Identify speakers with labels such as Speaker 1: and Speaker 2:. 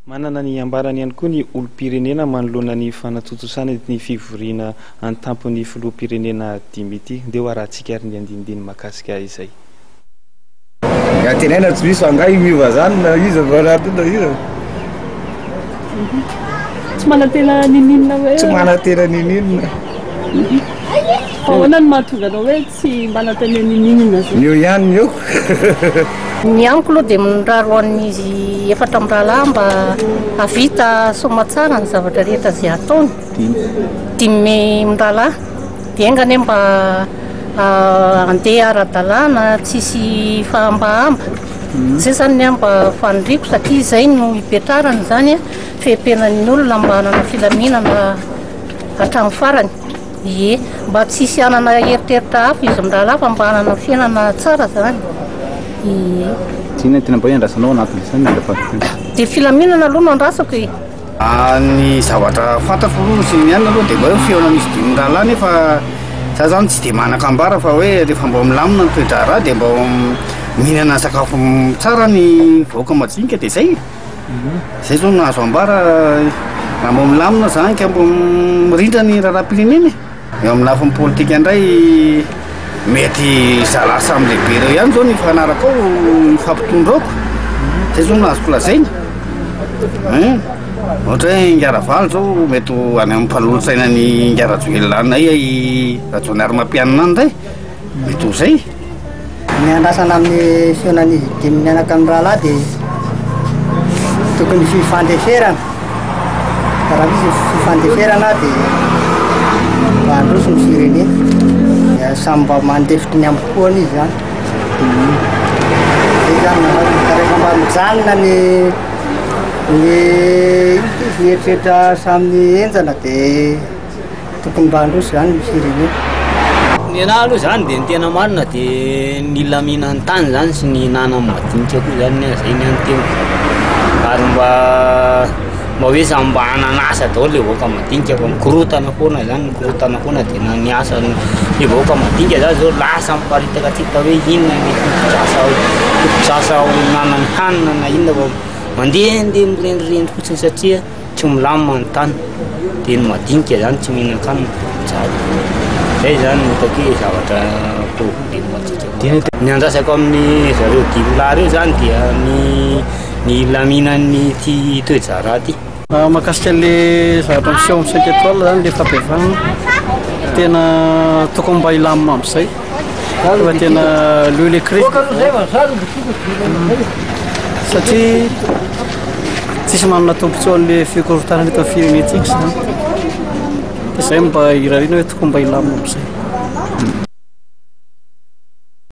Speaker 1: Manana ny ambarany ihany koa ny olom-pirenena manoloana ny fanatontosana ny fivoriana an-tampon'ny filoham-pirenena dimy ity. Ndeha ho arahantsika ary ny andinindiny mahakasika izay.
Speaker 2: Ny antenaina tsy misy fa angaha io miova zany na iza fa na na iza.
Speaker 3: Tsy manantena ninoninona hoe.
Speaker 2: Tsy manantena ninoninona.
Speaker 3: Fa ahoana no mahatonga anao hoe tsy manantena ninoninona zay?
Speaker 2: Ny eo ihany ny eo.
Speaker 4: Ny amiko aloha dia mirary ho an'izy efatra mirahalahy mba hahavita soamatsara ny zavatra rehetra izay ataony. Dimy mirahalahy. Dia enga anie mba handeha ara-dalàna, tsisy fahambahamba. Izay izany ny ahy mba faniriako satria izay no hipetrarany izany, fehipenan'ny olona mba hanana filaminana hatramin'ny farany. Ie, mba tsy hisy hanana eritreritra hafa izy mirahalahy fa mba hanana fiainana tsara zany. Ie.
Speaker 5: Inona no tena mba hoe andrasanao anatin'izany azafady?
Speaker 4: Dia filaminana aloha no andrasako e.
Speaker 6: Ny zavatra fantatro aloha sy ny anona aloha dia mba hoe fihaonan'izy dimy mirahalahy nefa za zany tsy dia manan-kambara fa hoe rehefa mba milamina ny toe-draharaha dia mba mihinana sakafo tsara ny vahoaka madinika dia zay e. Zay zao no azo ambara raha mba milamina zany ka mba mirindra ny raharaham-pirenena e. Eo amin'ny lafiny politika indray mety zalahy samy lehibe ireo ihany zao ny hifanaraka ao hifampitondra ao ko. Zay zao no azoko lazaina. Hein, ohatra hoe Ingahy Ravalo zao mety ho any amin'ny mpanolotsainan'i Ingahy Rajoelina any i Rajaonarimampianina any indray, mety ho zay.
Speaker 7: Ny andrasana amin'ny fihaonan'izy dimy mianaka mirahalahy dia tokony fifandeferana. Raha misy fifandeferana dia mba handroso ny firenena. Dia samy mba mandefitry ny ambopoany izy zany. Zay zany no andrasana. Ka rehefa mba mijanona ny ny ino ty izy, ny eritreritra samy henjana dia Tokony mba handroso izany ny firenena.
Speaker 8: Ny anahy aloha zany de ny tena marina de ny hilaminan'ny tany zany sy ny hihinanan'ny madinika koa zany ny ahy zay ny ahy no teniko ary mba mba hoe samy mba hanana asa daholo le vahoaka madinika fa mikorontana foana zany mikorontana foana de na ny asa le vahoaka madinika zany zao lasa miparitaka tsy hita hoe inona ny fototr'asa fototr'asa hinanany hanina na inona fa mandehandeha mirenireny fotsiny satria Tsy milamina ny tany, dia ny madinika zany tsy mihinan-kanina, mijaly. Zay zany no hitako hoe zavatra problème antsika. Ny andrasako amin'ny zareo dimy lahy reo zany dia ny ny hilaminan'ny ity toe-draharaha ity.
Speaker 9: Mahakasika an'le zavatra miseho amin'ny cinq étoiles zany le fampihavanana, tena tokony mba hilamina amin'izay fa tena leo le crise satria Tsisy manana tombontsoa an'le fikorontanana eto amin'ny firenentsika izany. Dia izay mba irariana hoe tokony mba hilamina amin'izay.